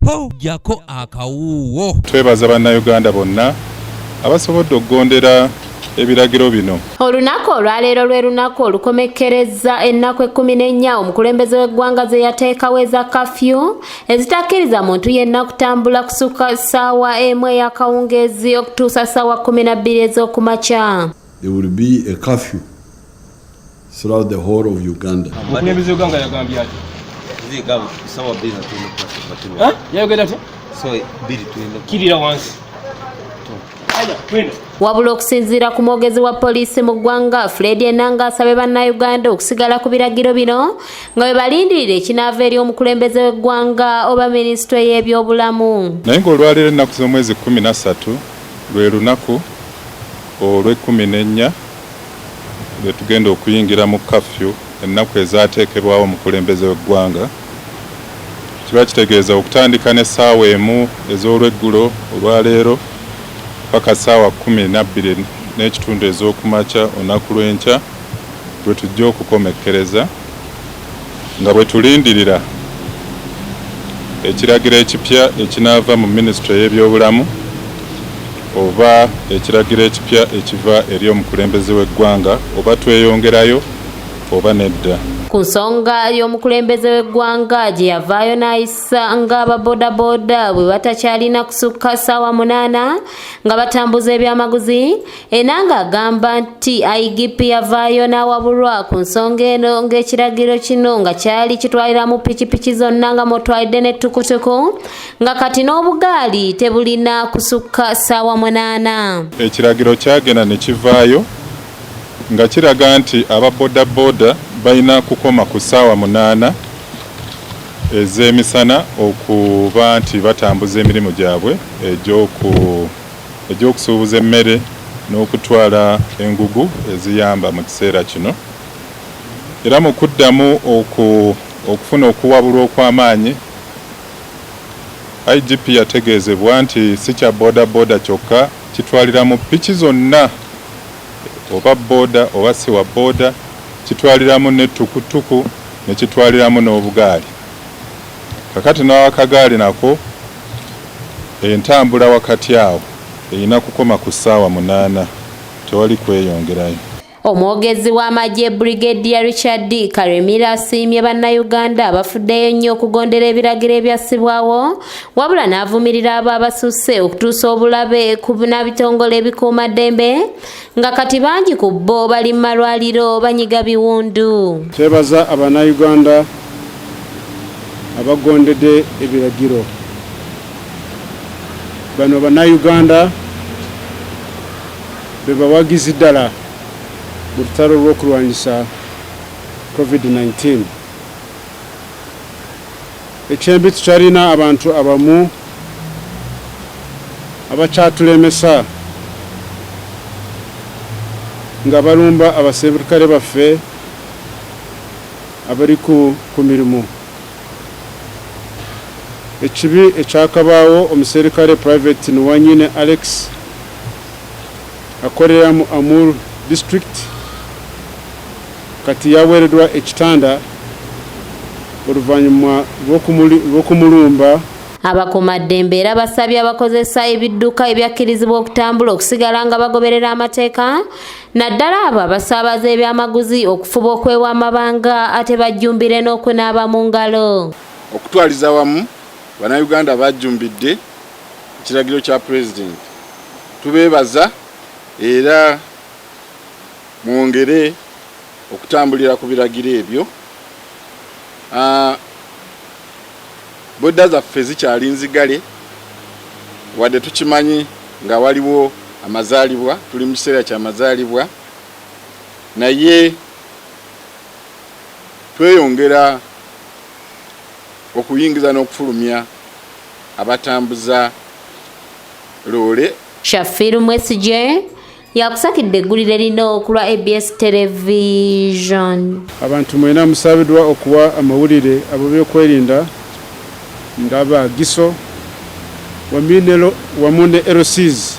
Ho, ggyako akawuuwo. Twebaza Bannayuganda bonna abasobodde okugondera ebiragiro bino. Olunaku olwaleero lwe lunaku olukomekkereza ennaku 14 omukulembeze w'eggwanga ze yateekawo eza kafyu ezitakkiriza muntu yenna kutambula kusukka ssaawa 1 ey'akawungeezi okutuusa ssaawa 12 ez'okumakya. There will be a curfew throughout the whole of Uganda. Omukulembeze w'eggwanga yagambye ati Sawa 2 tulina. Yayogedde ati Sawa 2 tulina. Kirira wansi. Wabula okusinziira ku mwogezi wa poliisi mu ggwanga Fred Enanga asabye bannayuganda okusigala ku biragiro bino nga bwe balindirira ekinaava eri omukulembeze w'eggwanga oba minisitule y'ebyobulamu. Naye ng'olwaleero ennaku z'omwezi 13 lwe lunaku olw'e14 lwe tugenda okuyingira mu kafyu ennaku ezaateekebwawo omukulembeze w'eggwanga. Kiba kitegeeza okutandika n'essaawa 1 ez'olweggulo olwaleero paka ssaawa 12 n'ekitundu ez'okumakya olunaku lw'enkya lwe tujja okukomekkereza nga bwe tulindirira ekiragiro ekipya ekinaava mu minisitule y'ebyobulamu oba ekiragiro ekipya ekiva eri omukulembeze w'eggwanga, oba tweyongerayo oba nedda. Ku nsonga y'omukulembeze w'eggwanga gye yavaayo n'ayisa ng'ababoodabooda bwe batakyalina kusukka ssaawa 8 nga batambuza ebyamaguzi, Enanga agamba nti IGP yavaayo n'awabulwa ku nsonga eno, ng'ekiragiro kino nga kyali kitwaliramu pikipiki zonna nga mwotwalidde ne tukutuku, nga kati n'obugaali tebulina kusukka ssaawa 8. Ekiragiro kyagenda ne kivaayo nga kiraga nti aba boodabooda balina kukoma ku ssaawa 8 ez'emisana okuba nti batambuza emirimu gyabwe egy'okusuubuza emmere n'okutwala engugu eziyamba mu kiseera kino. Era mu kuddamu okufuna okuwabulwa okw'amaanyi, IGP yategeezebwa nti si kya boodabooda kyokka, kitwaliramu piki zonna, oba booda oba si wa booda, kitwaliramu ne tukutuku ne kitwaliramu n'obugaali. Kakati n'akagaali nako entambula wakati awo erina kukoma ku ssaawa 8, tewali kweyongerayo. Omwogezi w'amagye Brigadier Richard Karemire asiimye bannayuganda abafuddeyo nnyo okugondera ebiragiro ebyassibwawo, wabula n'avumirira abo abasusse okutuusa obulabe ku nabitongole ebikuumaddembe, nga kati bangi ku bo bali mu malwaliro banyiga biwundu. Twebaza abannayuganda abagondedde ebiragiro. Bano bannayuganda be bawagizi ddala mu lutalo lw'okulwanyisa COVID-19. Ekyembi, tukyalina abantu abamu abakyatulemesa nga balumba abaserikale baffe abali ku mirimu. Ekibi ekyakabaawo omuserikale Private Niwanyine Alex akolera mu Amuru District kati yaweereddwa ekitanda oluvannyuma lw'okumulumba. Abakuumaddembe era basabye abakozesa ebidduka ebyakkirizibwa okutambula okusigala nga bagoberera amateeka, naddala abo abasaabaza ebyamaguzi okufuba okwewa amabanga ate bajjumbire n'okunaaba mu ngalo. Okutwaliza wamu, Bannayuganda bajjumbidde ekiragiro kya Pulezidenti. Tubeebaza era mwongere okutambulira ku biragiro ebyo. Boda zaffe zikyali nzigale, wadde tukimanyi nga waliwo amazaalibwa, tuli mu kiseera kyamazaalibwa, naye tweyongera okuyingiza n'okufulumya abatambuza loole. Shafiru Mwesije yakusakidde eggulire lino ku lwa ABS Television. Abantu mwena musabiddwa okuwa amawulire ab'ebyokwerinda ng'aba GISO wamu ne LCs.